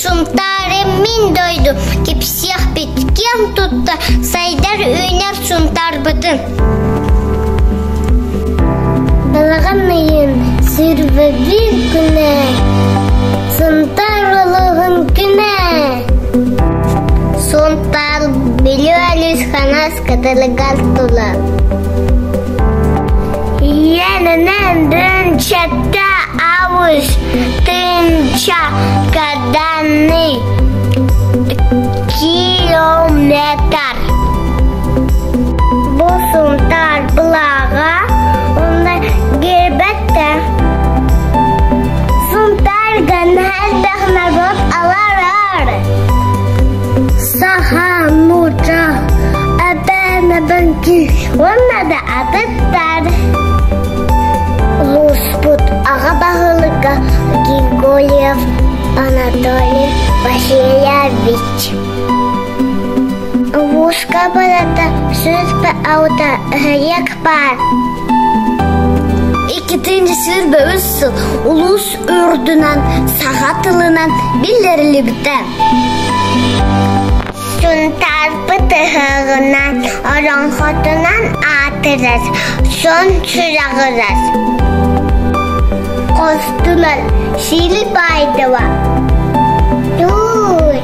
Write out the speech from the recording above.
Сунтаарым мин дойду, кипсиэхпит киэн тутта сайдар үүнэр Сунтаарбытын. Балаҕан ыйын сүүрбэ биир күнэ, Сунтаар улууһун күнэ. Сунтаар Бүлүү өрүс ханас кытылыгар тула. Ийэнинэн дүнчэттэ авус тынча каданный километр. Бу Сунтаар былааҕа уонна гербэтэ. Сунтаарга элбэх норуот олорор. Саха, нуучча, эбээн, эбэҥки уонна да атыттар. Улууспут аҕа баһылыга Григорьев Анатолий Васильевич. Улууска барыта 106 ыһыах баар. 223 сыл улуус үрдүнэн саха тылынан биллэриллибитэ. Сунтаарбыт ыһыаҕынан, олоҥхотунан аатырар, сон сүрэҕирэр. Хостунан сири баайдыва. Туй.